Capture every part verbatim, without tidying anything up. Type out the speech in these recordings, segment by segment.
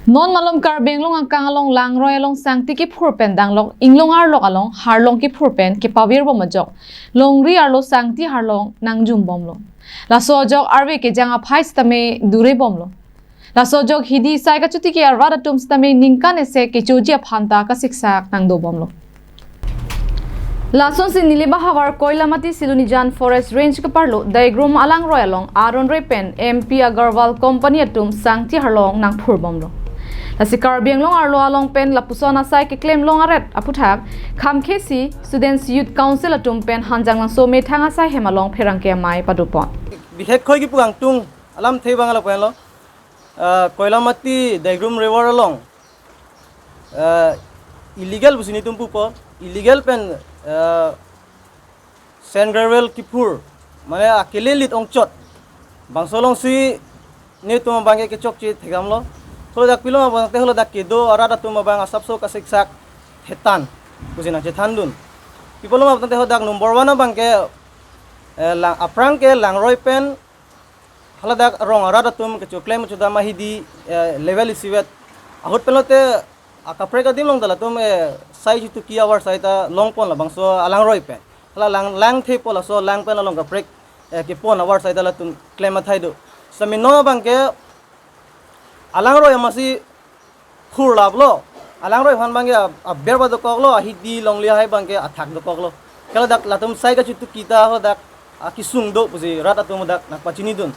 Non malom Karbi Anglong akang along langroi along sangti kiphur pen danglok inglong arlok along harlong kiphur pen kepavir bom ajok longri arlo sangti harlong nangjum bomlo. Laso ajok arve kejang aphai sitame dure bomlo. Laso ajok hidi sai kachotiki arat atum sitame ningkan isi kechoji aphan ta kasiksak nangdo bomlo. Lasonsi Nilip ahavar Koilamati Silonijan Forest Range keparlo Daigrum alangroi along aron roi pen M P Agarwal company atum sangti harlong nangphur bomlo. Lasi Karbi Anglong arlo along pen lapuson asai keklem long aret aputhak Khamkhesi Students Youth Council atum pen Hanjanglangso methang asai hem along pherangke amei padopon. Bihek khoi kipu kangtung alamthe abang lapu-an lo. Ah, Koilamati Daigrum River along, ah, illegal pusi netum pupo, illegal pen, ah, sand gravel kiphur, mane akele lit ongchot. Bangso alongsi netum abangke kechokche thekdamlo. Haladak pilo ma abangte haladak kedo arat atum abang asapso kasiksak thetan pusi nangchethandun. Pi apotlo ma abangte haladak number one abangke, eh, lang, aphrang ke langroi pen haladak rong arat atum kechoklem chodam ahidi, eh, level isivet. Ahut pen lote akaprek adim along ta latum, eh, sai chituki avar sai ta longpon labangso alangroi pen. Hala lang, lang thepo laso lang pen along kaprek, eh, kepon avar sai ta latum klem athai do. Sitame non abangke alangroi amatsi phurlaplo. Alangroi aphan abangke a-, aber ba dokoklo, ahidi longle hai abangke athak dokoklo. Ke ladak latum sai kachituki ta haladak akesung do pusi rat atum dak nangpachinidun.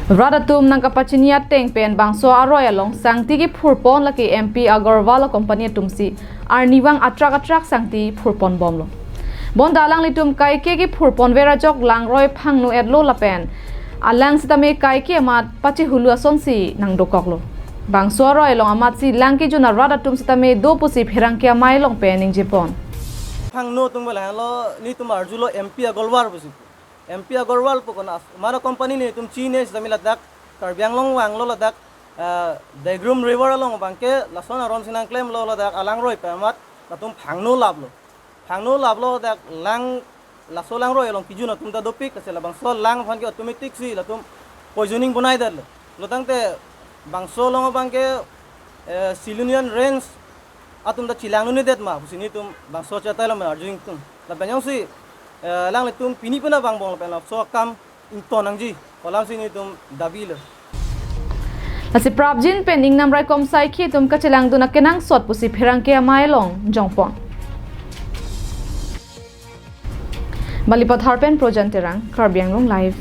Rat atum nangkapachini ateng pen bangso aroi along sangti kiphurpon lake M P Agarwal company atumsi arnivang atrak atrak sangti phurpon bomlo. Bonta alanglitum kaike kiphurpon ver ajok langroi phangno-etlo lapen alang sitame kaike amat pachihulu asonsi nangdokoklo. Bangso aroi along amatsi lang kejun arat atum sitame do pusi pherangke amei along pen ningjepon. Phangno atum bela lo, netum arjulo M P Agarwal pusi. M P Agarwal pu kona, mara company netum chine sitame ladak Karbi Anglong vanglo ladak, ah, Daigrum River along abangke lason aron si nangklemlo ladak alangroi pen amat latum phangnolaplo. Phangnolaplo dak lang, laso langroi along kejun atum ta dopik, kasi labangso lang aphan ke automatic si latum poisoning bonaidetlo. Lo tangte bangso along abangke, eh, Silonijan Range atum ta chelang nune det ma pusi netum bangso chetai lo ma arju ingtung. Lapen jongsi, eh, alanglitum pini pina vangbom lapen laso akam ington nangji pu alamsi netum dabi lo. Lasi prapjin pen ingnam raikom saikhi atum kachelangdun akenangsot pusi pherangke amei along jongpon. Balipathar pen Projan Terang, Karbi Anglong Live.